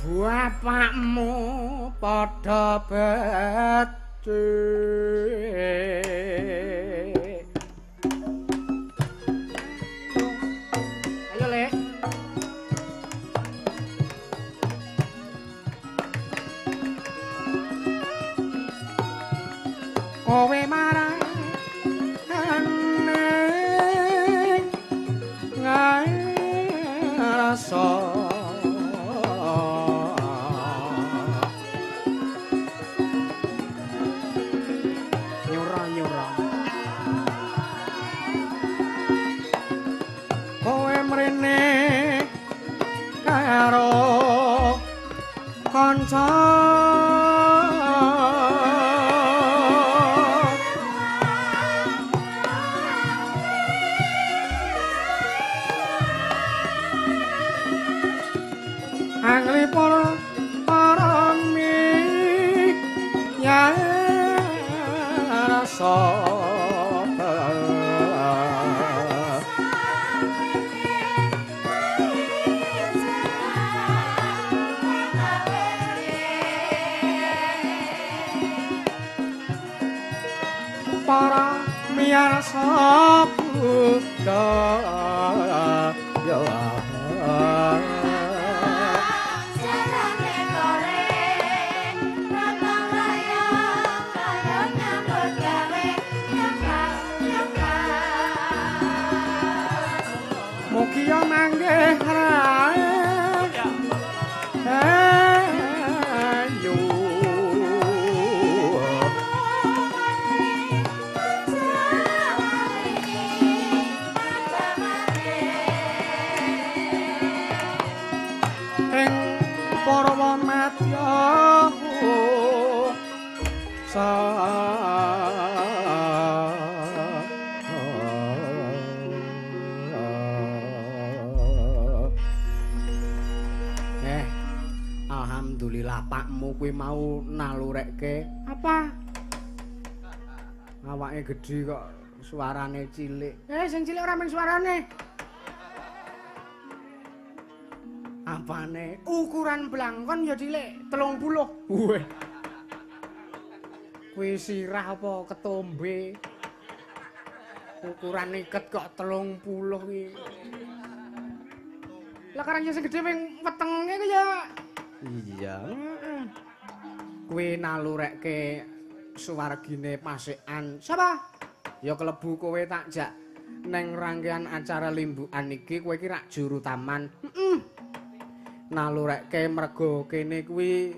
Bapakmu padha becik. Ayo, Lek. Kowe marang ngrasa nyura-nyura. Kowe mrene karo kanca anglipur para miyarsa. Para miyarsa Buddha ya. Mugia manggih rahayu. Ing Parwa Madya Alhamdulillah pakmu kuwi mau nalurekke apa? Awake gedhe kok suarane cilik. Sing cilik ora men suarane. Apane? Ukuran blangkon ya cilik, 30. Weh. Kuwi sirah apa ketombe? Ukuran iket kok 30 iki. Lah karang sing gedhe ping wetenge ku ya. Iya. Kuwi nalurekke suwargine pasikan. Sapa? Ya klebu kowe tak jak neng rangkaian acara limbukan iki kowe iki rak juru taman. Heeh. Nalurekke mergo kene kuwi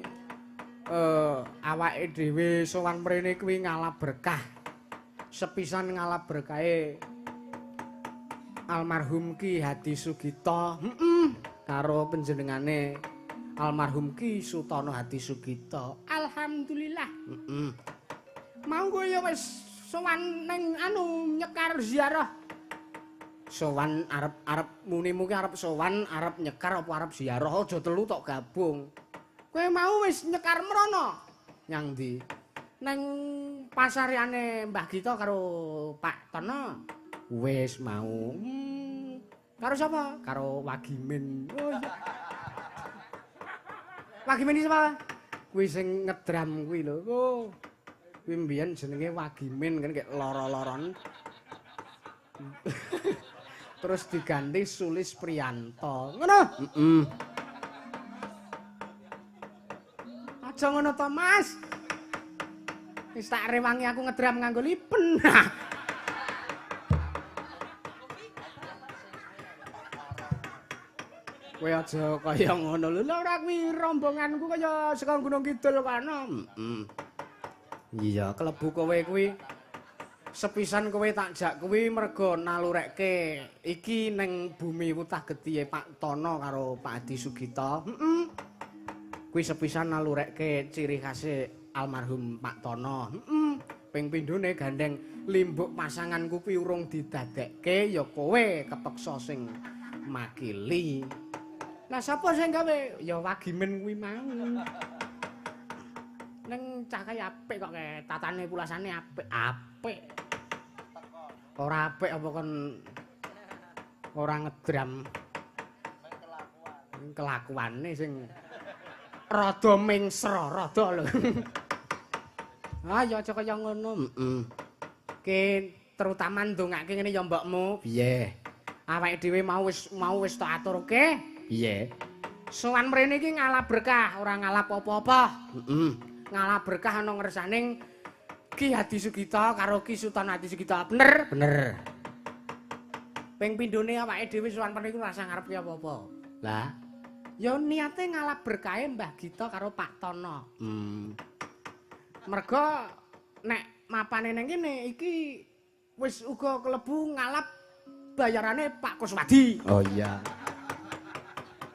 awake dhewe sowan mrene kuwi ngalap berkah. Sepisan ngalap berkahe almarhum Ki Hadi Sugito. Heeh. Karo panjenengane almarhum Ki Sutono Hadi Sugito. Alhamdulillah. Heeh. Mau kowe ya wis sowan ning anu nyekar ziarah. Sowan arep-arep munimu ki arep sowan, arep nyekar apa arep ziarah, aja telu tok gabung. Kowe mau wis nyekar mrono. Nyang ndi? Neng pasareane Mbah Gito karo Pak Tono. Wis mau. Karo sapa? Karo Wagimin. Oh iya. Wagimin iki sapa? Kuwi sing ngedram kuwi lho. Oh. Kuwi mbiyen jenenge Wagimin kan kayak loro-loron. Terus diganti Sulis Priyanto. Ngono? Heeh. Aja ngono to, Mas. Wis tak rewangi aku ngedram nganggo lipen. Kowe aja kaya ngono lho. Lah ora kuwi rombonganku kaya saka Gunung Kidul kono. Heeh. Iya, klebu kowe kuwi. Sepisan kowe tak jak kuwi mergo nalurekke iki ning bumi wutah getihe Pak Tono karo Pak Hadi Sugito. Heeh. Kuwi sepisan nalurekke ciri khase almarhum Pak Tono. Heeh. Ping pindhone gandeng limbuk pasanganku kuwi urung didadekke ya kowe kepeksa sing makili. Lah sapa sing gawe? Ya Wagimin kuwi mau. Neng cah kae apik kok kae, tatane pulasane apik, apik. Ora apik apa kon ora ngedram. Kelakuane sing Rada mengsra, rada lho. Ah ya aja kaya ngono. Heeh. Ki terutama ndongake ngene ya mbokmu. Piye? Awake dhewe mau wis tak aturke. Piye? Sowan mrene iki ngalap berkah, ora ngalap apa-apa. Heeh. Ngalap berkah ana ngersaning Ki Hadi Sugito karo Ki Sutan Hadi Sugito. Bener? Bener. Ping pindhone awake dhewe sowan mrene iku ora usah ngarepke apa-apa. Lah, ya niate ngalap berkahe Mbah Gito karo Pak Tono. Mergo nek mapane ning kene iki wis uga kelebu ngalap bayarane Pak Kuswadi. Oh iya.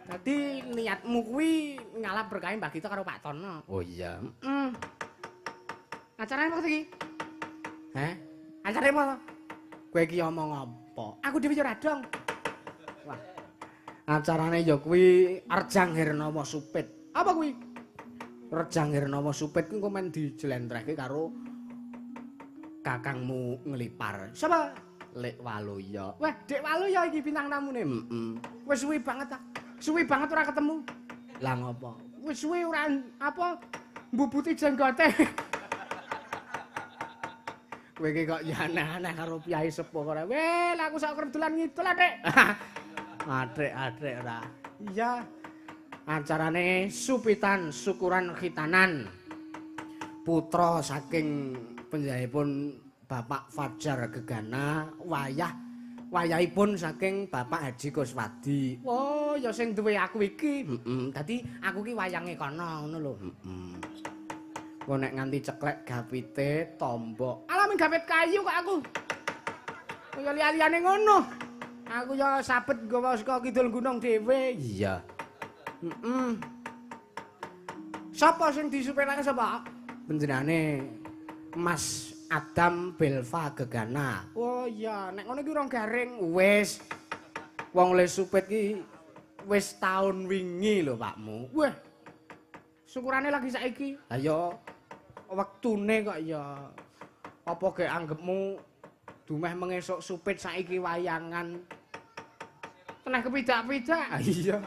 Dadi niatmu kuwi ngalap berkahe Mbah Gito karo Pak Tono. Oh iya. Heeh. Acarane apa iki? Heh? Acarane apa? Kowe iki omong apa? Aku dhewe yo ora dong. Wah. Acarane ya kuwi Rejang Hernawa Supit. Apa kuwi? Rejang Hernawa Supit kuwi engko men dijlentrehke karo kakangmu Nglipar. Sapa? Lek Waluya. Wah, Dek Waluya iki bintang tamune. Heeh. Wis suwi banget ta. Suwi banget ora ketemu. Lah ngopo? Wis suwi ora apa mbubuti jenggote. Kowe iki kok ya aneh-aneh karo piyai sepuh ora. Weh, lah aku sak kerdulan ngidul, Dik. Athik-athik ora. Iya. Acarane supitan syukuran khitanan. Putra saking panjenenganipun Bapak Fajar Gegana wayahipun saking Bapak Haji Kuswadi. Oh, ya sing duwe aku iki. Heeh. Dadi aku ki wayange kono ngono lho. Heeh. Engko nek nganti ceklek gapite tombok. Alah mung gapit kayu kok aku. Kaya liya-liyane ngono. Aku ya sabet nggawa saka kidul gunung dhewe. Iya. Heeh. Sapa sing disupirake sapa? Panjenengane Mas Adam Belva Gegana. Oh iya, nek ngono iki urung garing. Wis. Wong le supit ki wis taun wingi lho, Pakmu. Wah. Syukurane lagi saiki. Lah ya wektune kok ya. Apa gek anggepmu dumeh mengesuk supit saiki wayangan. Teneh kepidak-pidak. Iya.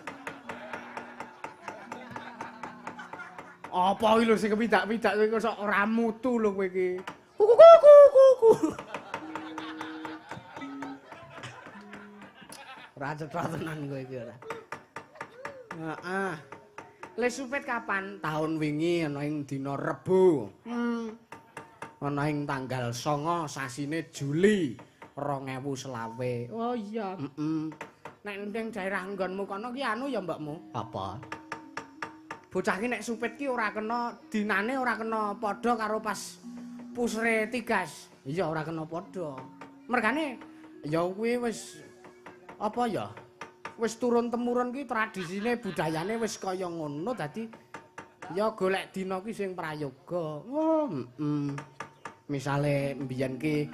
Apa iki lho sing kepidak-pidak kowe kok ora mutu lho kowe iki. Kuku. Ora cetha tenan kowe iki ora. Heeh. Le supit kapan? Tahun wingi ana ing dina Rebo. Ana ing tanggal 9 sasine Juli 2020. Oh iya. Heeh. Nek ning daerah nggonmu kono ki anu ya mbokmu. Apa? Bocah ki nek supit ki ora kena dinane ora kena padha karo pas pusre tigas. Iya ora kena padha. Mergane ya kuwi wis apa ya? Wis turun temurun ki tradisine budayane wis kaya ngono dadi ya golek dina ki sing prayoga. Oh, heeh. Misale mbiyen ki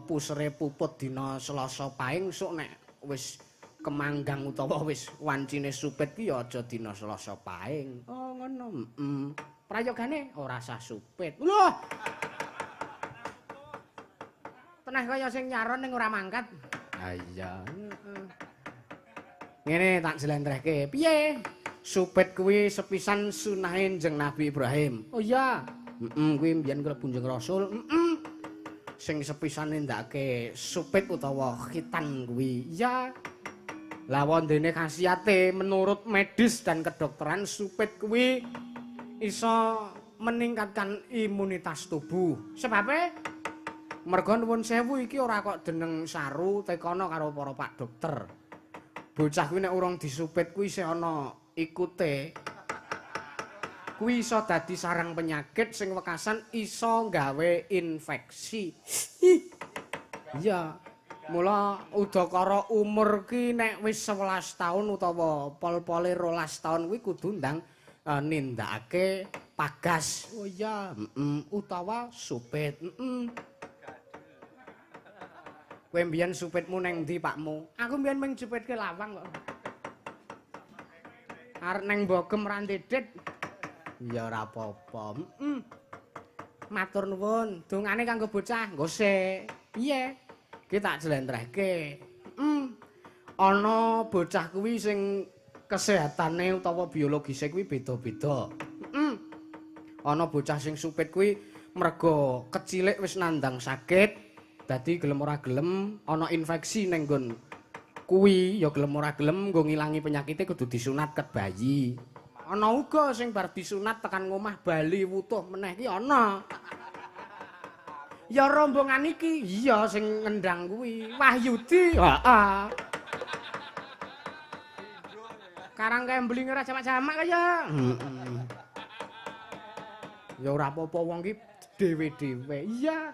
pusre puput dina Selasa Paing sok nek wis kemanggang utawa wis wancine supit ki ya aja dina Selasa Paing. Oh ngono. Heeh. Prayogane ora sah supit. Lho. Teneh kaya sing nyaron ning ora mangkat. Ha iya. Ngene tak jlentrehke. Piye? Supit kuwi sepisan sunahe Kanjeng Nabi Ibrahim. Oh iya. Heeh, kuwi mbiyen klebu Kanjeng Rasul. Heeh. Sing sepisan nindakake supit utawa khitan kuwi. Iya. Lah wondene khasiate menurut medis dan kedokteran supit kuwi iso meningkatkan imunitas tubuh. Sebabe mergo nuwun sewu iki ora kok deneng saru tekono karo para pak dokter. Bocah kuwi nek urung disupit kuwi isih ana ikute. Kuwi iso dadi sarang penyakit sing wekasan iso gawe infeksi. Iya. Mula udakara umur ki nek wis 11 taun utawa pol-pole 12 taun kuwi kudu ndang nindakake pagas. Oh iya, utawa supit. Heeh. Kowe mbiyen supitmu neng ndi, Pakmu? Aku mbiyen mung supitke lawang kok. Arep neng Bogem ra ndedit. Ya ora apa-apa. Heeh. Matur nuwun, dongane kanggo bocah. Nggo sik. Piye? Ki tak jlentrehke. Heeh. Ana bocah kuwi sing Kesehatane utawa biologise kuwi beda-beda. Heeh. Ana bocah sing supit kuwi merga kecilik wis nandang sakit, dadi gelem ora gelem ana infeksi ning nggon kuwi ya gelem ora gelem nggo ngilangi penyakite kudu disunat ket bayi. Ana uga sing bar disunat tekan ngomah bali wutuh meneh ki ana. Ya rombongan iki iya sing ngendang kuwi Wahyudi. Heeh. Karang kembling ora jamak-jamak kaya. Heeh. Ya ora apa-apa wong ki dhewe-dhewe. Iya.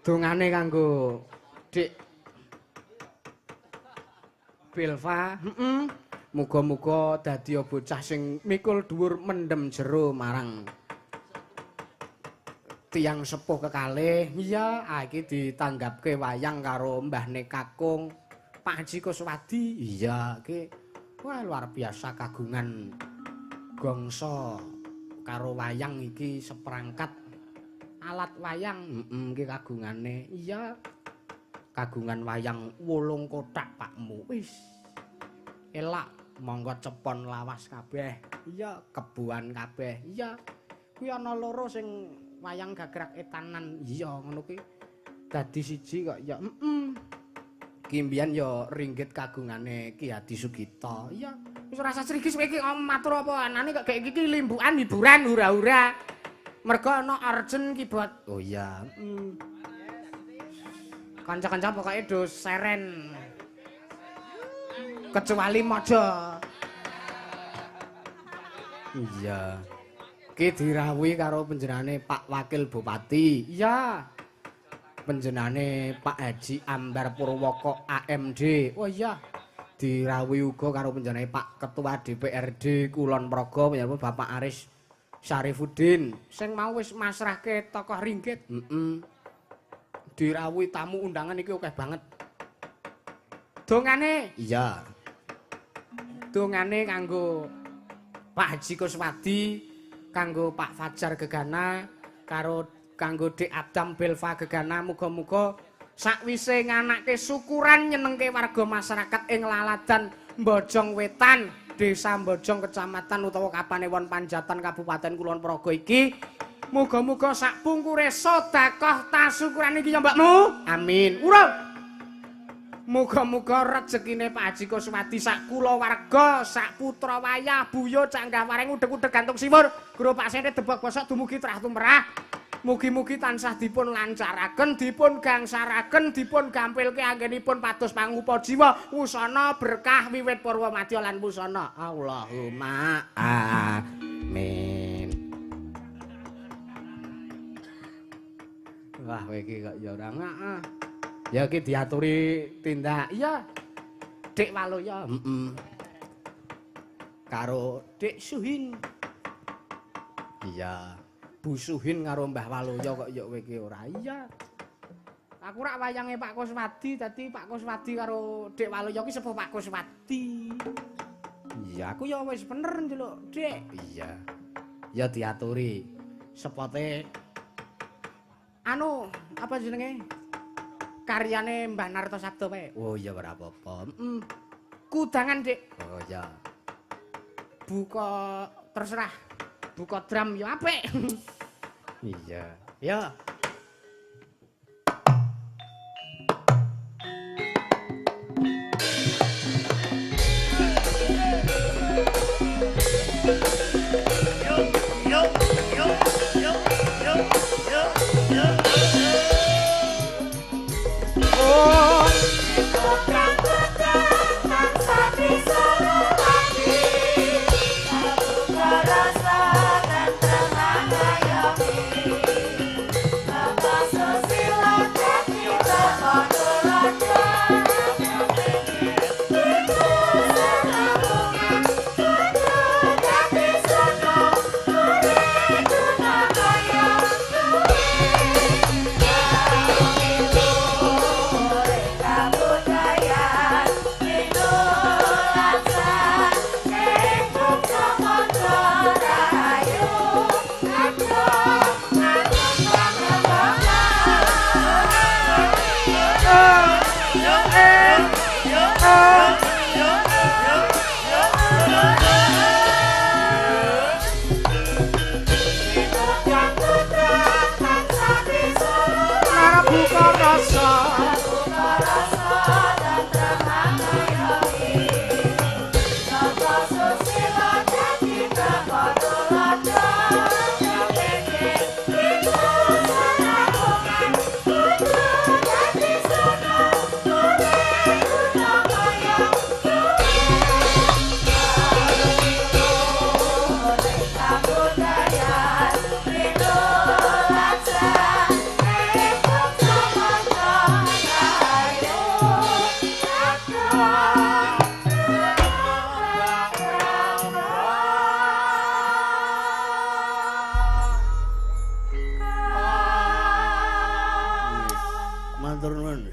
Dongane kanggo Dik Belva, heeh. Muga-muga dadi bocah sing mikul dhuwur mendem jero marang tiyang sepuh kekalih. Iya, iki ditanggapke wayang karo mbahne kakung Pak Haji Kuswadi. Iya, iki wah luar biasa kagungan gongso karo wayang iki seperangkat alat wayang. Heeh, iki kagungane. Iya. Kagungan wayang 8 kothak Pakmu. Wis. Elak monggo cepon lawas kabeh. Iya, kebuan kabeh. Iya. Kuwi ana loro sing wayang gagrak etanan. Iya, ngono kuwi. Dadi siji kok ya. Heeh. Ki mbiyen ya ringgit kagungane Ki Hadi Sugito. Iya. Wis ora usah srigis kowe iki matur apa anane kok gek iki limbukan hiburan hura-hura. Mergo ana Arjen keyboard. Oh iya. Heeh. Kanca-kanca pokoke do seren. Kecuali Mojo. Iya. Ki dirawuhi karo panjenengane Pak Wakil Bupati. Iya. Panjenengane Pak Haji Ambar Purwoko AMD. Oh iya. Dirawuhi uga karo panjenengane Pak Ketua DPRD Kulon Progo panjenengan Bapak Aris Syarifuddin. Sing mau wis masrahke tokoh ringgit. Heeh. Dirawuhi tamu undangan iki akeh banget. Dongane? Iya. Dongane kanggo Pak Haji Kuswadi, kanggo Pak Fajar Gegana, karo kanggo Dik Adam Belva Gegana, muga-muga sakwise nganake syukuran nyenengke warga masyarakat ing Laladan Bojong Wetan, Desa Bojong, Kecamatan utawa Kapanewon Panjatan, Kabupaten Kulon Progo iki. Muga-muga sak pungkure sedekah tasyukuran iki ya mbakmu. Amin. Urung. Muga-muga rejekine Pak Haji Kuswadi sak kulawarga, sak putra wayah, buyut, canggah wareng udeg-udeg gantung siwur, gerobak sente debok bosok dumugi trah tumrah. Mugi-mugi tansah dipun lancaraken, dipun gangsaraken, dipun gampilke anggenipun pados pangupa jiwa, wusana berkah wiwit purwa madya lan wusana. Allahumma amin. Wah, kowe iki kok ya ora heeh. Ya iki diaturi tindak. Iya. Dik Waluya, heeh. Karo Dik Suhin. Iya. Bu Suhin karo Mbah Waluya kok ya kowe iki ora. Iya. Aku rak wayange Pak Kuswadi, dadi Pak Kuswadi karo Dik Waluya ki sepuh Pak Kuswadi. Iya, aku ya wis bener njeluk, Dik. Iya. Ya diaturi sepote anu, apa jenenge? Karyane Mbah Narto Sabdo wae. Oh iya ora apa-apa. Heeh. Kudangan, Dik. Oh iya. Buka terserah. Buka drum ya apik. Iya. Ya. Yo yo yo yo yo yo yo. Oh.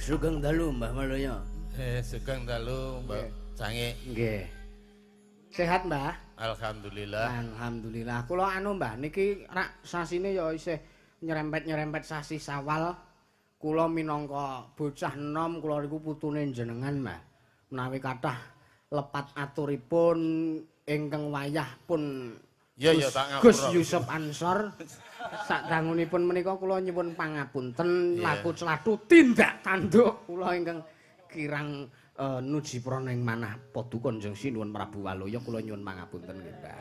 Sugeng dalu Mbah Waluyo. Sugeng dalu Mbak Cange. Nggih. Sehat Mbah? Alhamdulillah. Alhamdulillah. Kula anu Mbah niki rak sasine ya isih nyerempet-nyerempet sasi Sawal. Kula minangka bocah enom kula niku putune jenengan Mbah. Menawi kathah lepat aturipun ingkang wayah pun ya ya tak ngapura. Gus Yusuf Ansor sadangunipun menika kula nyuwun pangapunten laku clathu tindak tanduk kula ingkang kirang nuji prana ing manah paduka Kanjeng Sinuwun Prabu Waluya kula nyuwun pangapunten nggih Mbah.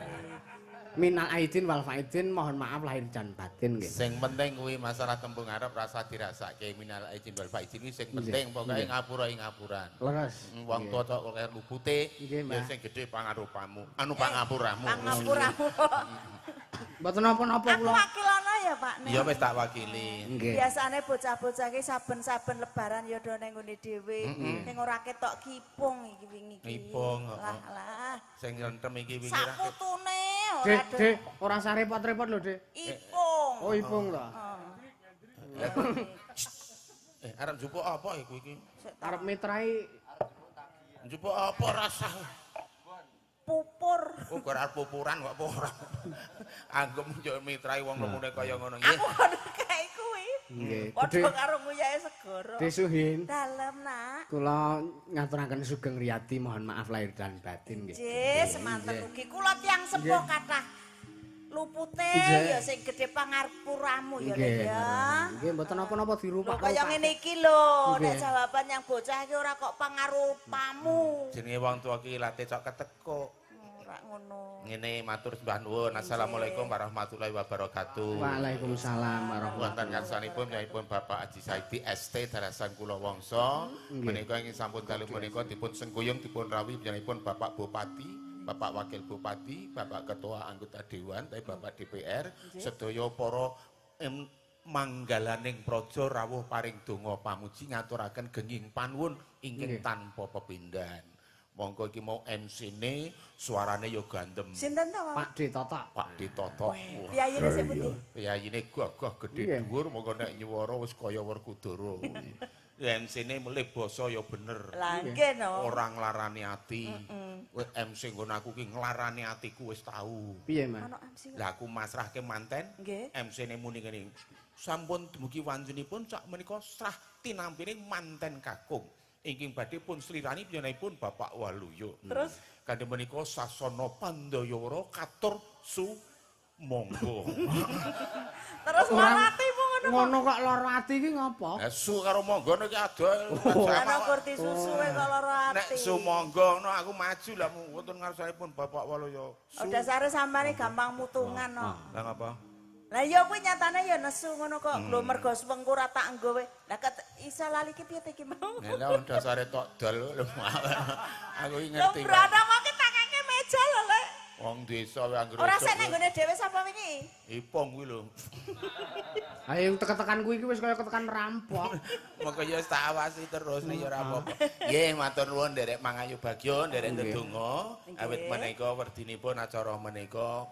Minal aidin wal faidin, mohon maaf lahir dan batin nggih. Sing penting kuwi masalah tembung arep rasa dirasake minal aidin wal faidin kuwi sing penting pokoke ngapura ing ngapuran. Leres. Wong tuwa tok kok lupute ya sing gedhe pangarupamu, anu pangapuramu. Pangapuramu. Mboten napa-napa kula. Aku wakilono ya Pak. Ya wis tak wakili. Biasane bocah-bocah iki saben-saben lebaran ya do nang nggone dhewe. Ning ora ketok kipung iki wingi iki. Kipung heeh. Lah lah. Sing rentem iki wingi ra. Sakputune ora. Dek, ora usah repot-repot lho, Dek. Ipung. Oh, ipung ta. Arep njupuk apa iku iki? Arep mitrai njupuk apa rasah? Pupur. Oh, kok arep pupuran kok apa ora. Anggem njuk mitrai wong lemune kaya ngono nggih. Aku kono kae kuwi. Nggih. Padha karo nguyahe segara. Dek Suhin. Dalem, Nak. Kula ngaturaken sugeng riyadi, mohon maaf lahir dan batin nggih. Nggih, semanten ugi kula tiyang sepuh kathah lupute ya sing gedhe pangarpuramu ya Lek ya. Nggih, mboten napa-napa dirupak. Lho kaya ngene iki lho, nek jawaban yang bocah iki ora kok pangarupamu. Jenenge wong tuwa iki late cok ketekuk. Ora ngono. Ngene matur sembah nuwun. Assalamualaikum warahmatullahi wabarakatuh. Waalaikumsalam warahmatullahi. Wonten ngarsanipun piyambakipun Bapak Haji Saidi ST Darasan Kula Wangsa. Menika ingkang sampun dalu menika dipun sengkuyung dipun rawuhi piyambakipun Bapak Bupati, Bapak Wakil Bupati, Bapak Ketua Anggota Dewan, tapi Bapak DPR, sedaya para manggalaning praja rawuh paring donga pamuji ngaturaken genging panuwun ingkang tanpa pepindhan. Monggo iki mau MC-ne suarane ya gandem. Sinten ta, Pak? Pak D Totok. Pak D Totok. Piyayine sing pundi? Piyayine gagah gedhe dhuwur, monggo nek nyuwara wis kaya Werkudara. MC-ne mulih basa ya bener. Lah nggih no. Ora nglarani ati. Kowe MC nggon aku ki nglarani atiku wis tau. Piye, Mas? Lah aku masrahke manten. MC-ne muni ngene. Sampun dumugi wancinipun sak menika srah tinampine manten kakung. Ingkang badhe pun slirani panjenenganipun Bapak Waluyo. Terus kanthi menika sasana pandayawara katur sumangga. Terus lara atimu ngono. Ngono kok lara ati iki ngopo? Lah su karo mangga niki adoh. Ana kurti susu e kok lara ati. Nek sumangga ngono aku maju lah wonten ngarsanipun Bapak Waluyo. Oh dasare sampeyan gampang mutungan kok. Lah ngapa? Lah iya kuwi nyatane ya nesu ngono kok. Lho mergo suwengku ora tak nggo we. Lah iso lali ki piye iki mau? Lah dasare tok dol lho. Aku iki ngerti. Lho brana kok ki takake meja lho, Lek. Wong desa wae anggere. Ora sik nek nggone dhewe sapa wingi? Ipong kuwi lho. Ayo teken-tekan kuwi iki wis kaya ketekan rampok. Monggo ya tak awasi terus nek ya ora apa-apa. Nggih, matur nuwun nderek mangayu bagya, nderek ndedonga. Awit menika werdinipun acara menika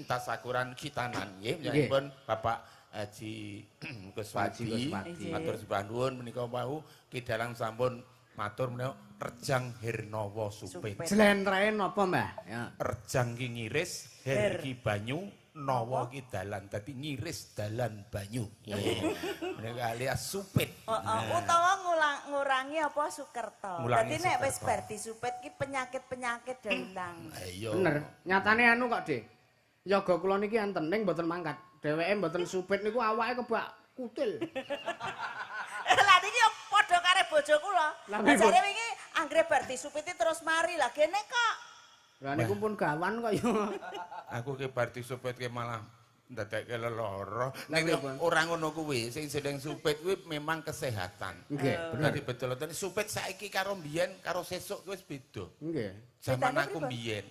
tasakuran khitanan nggih panjenenganipun Bapak Haji Kuswadi. Matur sembah nuwun menika wau Ki Dalang sampun matur menika Rejang Hernawa Supit. Jlentrehe napa, Mbah? Ya. Rejang ki ngiris, her ki banyu, nawa ki dalan. Dadi ngiris dalan banyu. Menika alias supit. Heeh, utawa ngurangi apa Sukerta. Dadi nek wis bar disupit ki penyakit-penyakit do ilang. Iya. Bener. Nyatane anu kok, Dik. Yoga kula niki enten ning mboten mangkat. Dheweke mboten supit niku awake kebak kutil. Lah niki yo padha karo bojo kula. Lah jare wingi anggere bar disupiti terus mari. Lah kene kok. Lah niku pun gawan kok yo. Aku ki bar disupit ki malah ndadekke lelara. Nek ora ngono kuwi, sing jeneng supit kuwi memang kesehatan. Nggih, bener. Dadi betul-betul supit saiki karo mbiyen karo sesuk kuwi wis beda. Nggih. Zaman aku mbiyen,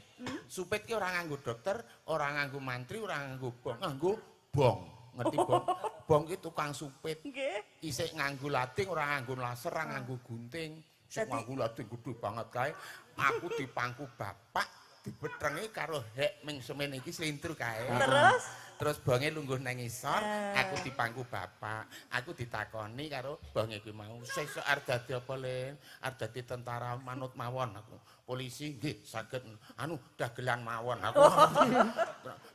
supit ki ora nganggo dokter, ora nganggo mantri, ora nganggo bong, nganggo bong. Ngerti bong? Bong ki tukang supit. Nggih. Isik nganggo lading, ora nganggo laser, ora nganggo gunting. Sing nganggo lading gedhe banget kae. Aku dipangku bapak Dibetrengi karo hek ming semene iki slintru kae. Terus? Terus bonge lungguh nang ngisor, aku dipangku bapak. Aku ditakoni karo bonge kuwi mau, "Sesuk arep dadi apa, Len?" "Arep dadi tentara manut mawon aku." "Polisi nggih saged anu dagelan mawon aku."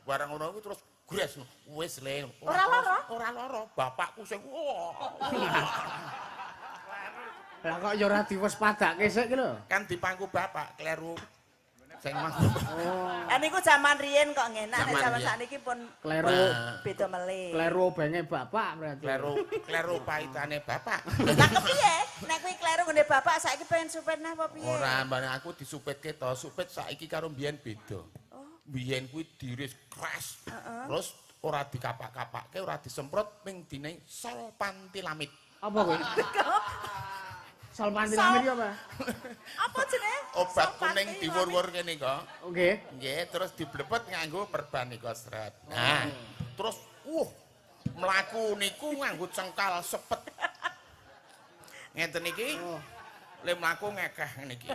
Barang ngono kuwi terus gres, wis Le. Ora lara? Ora lara, bapakku sing wah. Lah kok ya ora diwespadake sik ki lho. Kan dipangku bapak kleru. Sing mangku. Oh. Lah niku jaman riyen kok ngenak, nek jaman sakniki pun kleru beda melih. Kleru obenge bapak berarti. Kleru kleru paitane bapak. Lah kepiye? Nek kuwi kleru nggone bapak saiki pengen supit neh apa piye? Ora, mbane aku disupitke to, supit saiki karo mbiyen beda. Mbiyen kuwi diris kras. Terus ora dikapak-kapake, ora disemprot ping dine sol pantilamit. Apa kuwi? Sol pantilamit iki apa? Apa jenenge? Obat kuning diwur-wur kene kok. Nggih. Nggih, terus diblepet nganggo perban nika sret. Nah, terus mlaku niku nganggo cengkal sepet. Ngenten iki. Le mlaku ngekeh ngene iki.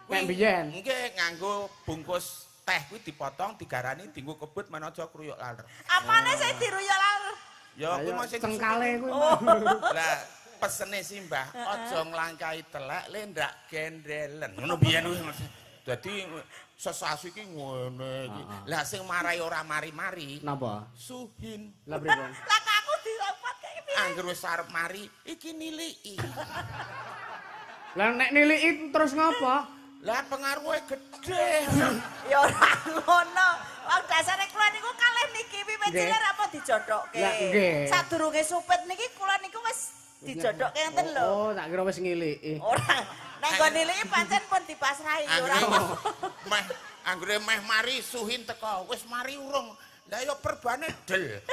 Nek biyen. Nggih, nganggo bungkus teh kuwi dipotong digarani dienggo kebut manaja kruyuk laler. Apane sing diruyuk laler? Ya kuwi mau sing cengkale kuwi. Lah pesene simbah aja nglangkahi telek le ndak gendelen. Ngono biyen kuwi. Dadi sesasi iki ngene iki. Lah sing marai ora mari-mari. Napa? Suhin. Lah pripun? Lah kok aku direpotke piye? Angger wis arep mari iki niliki. Lah nek niliki terus ngopo? Lah pengaruhe gedhe. Ya ora ngono. Wong dasare kula niku kalih niki wiwit cilik apa dijodhokke. Sadurunge supit niki kula niku wis dijodhokke ngenten lho. Oh, tak kira wis ngiliki. Ora. Nek nggon niliki pancen pun dipasrahi ora. Meh anggere meh mari suhin teko, wis mari urung. Lah ya perbane del.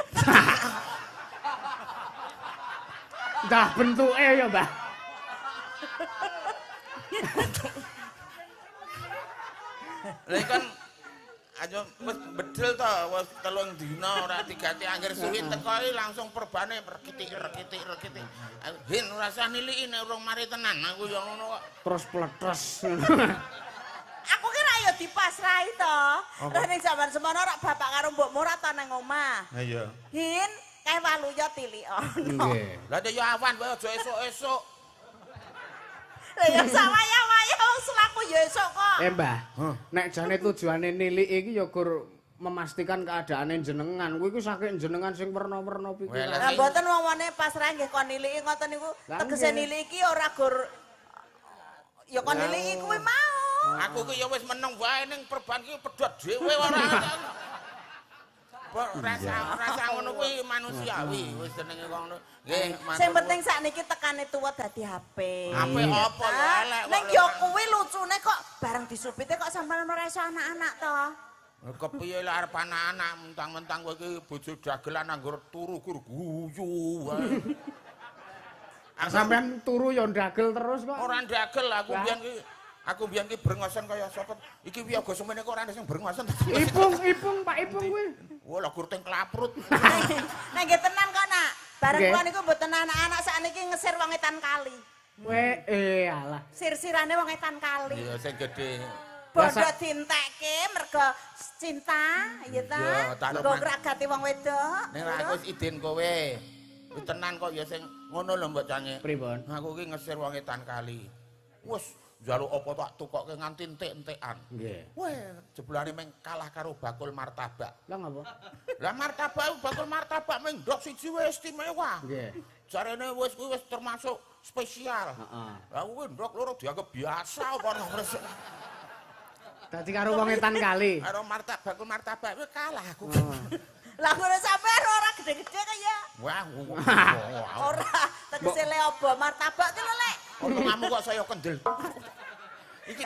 Dah bentuke ya, Mbah. Lah kan aja wis bedel to, wis 3 dina ora diganti angger suwi teko iki langsung perbane rekitik-rekitik-rekitik. Hin ora usah niliki nek urung mari tenan, aku ya ngono kok. Terus pletes. Aku kira ya dipasrahi to. Lah ning jaman semono ora bapak karo mbokmu ora ta nang omah. Ha iya. Hin kae waluya tilikono. Nggih. Lah ya awan wae aja esuk-esuk. Lah ya sawaya-waya wong selaku ya esuk kok. Mbah, nek jane tujuane nilik iki ya gur memastikan keadaane jenengan. Kuwi iku saking jenengan sing werna-werna pikiran. Lah mboten wong-wone pasrah nggih kon niliki ngoten niku. Tegese niliki iki ora gur ya kon niliki kuwi mau. Aku ki ya wis meneng wae ning perban ki pedhot dhewe ora. Rasa ngono kuwi manusiawi wis jenenge wong ngono. Nggih, sing penting sakniki tekane tuwa dadi HP. HP apa lho elek. Ning yo kuwi lucune kok bareng disupite kok sampeyan ora iso anak-anak to. Kepiye lek arep anak-anak mentang-mentang kowe iki bojo dagelan anggur turu gur guyu wae. Sampeyan turu yo ndagel terus kok. Ora ndagel aku biyen ki. Aku biyen ki brengosen kaya sapa. Iki wiyaga semene kok ora ana sing brengosen. Ipung, ipung, Pak Ipung kuwi. Wah, lha gur teng klaprut. Nek nggih tenan kok, Nak. Bareng kula niku mboten anak-anak sakniki ngesir wong etan kali. Weh, alah. Sir-sirane wong etan kali. Iya, sing gedhe. Bondo dientekke mergo cinta, ya ta? Nggo ngragati wong wedok. Nek aku wis idin kowe. Wis tenan kok ya sing ngono lho mbok cange. Pripun? Aku ki ngesir wong etan kali. Wis njaluk apa tak tukokke nganti entek-entekan. Nggih. Weh, jebulane meng kalah karo bakul martabak. Lah ngapa? Lah martabak bakul martabak meng ndok siji wis istimewa. Nggih. Jarene wis kuwi wis termasuk spesial. Heeh. Lah kuwi ndok loro dianggap biasa apa ora. Dadi karo wong etan kali. Karo martabak bakul martabak kuwi kalah aku. Lah ngono sampean ora gede-gede kaya. Wah, ora tegese le obo martabak ki lho, Lek. Omonganmu kok saya kendel. Iki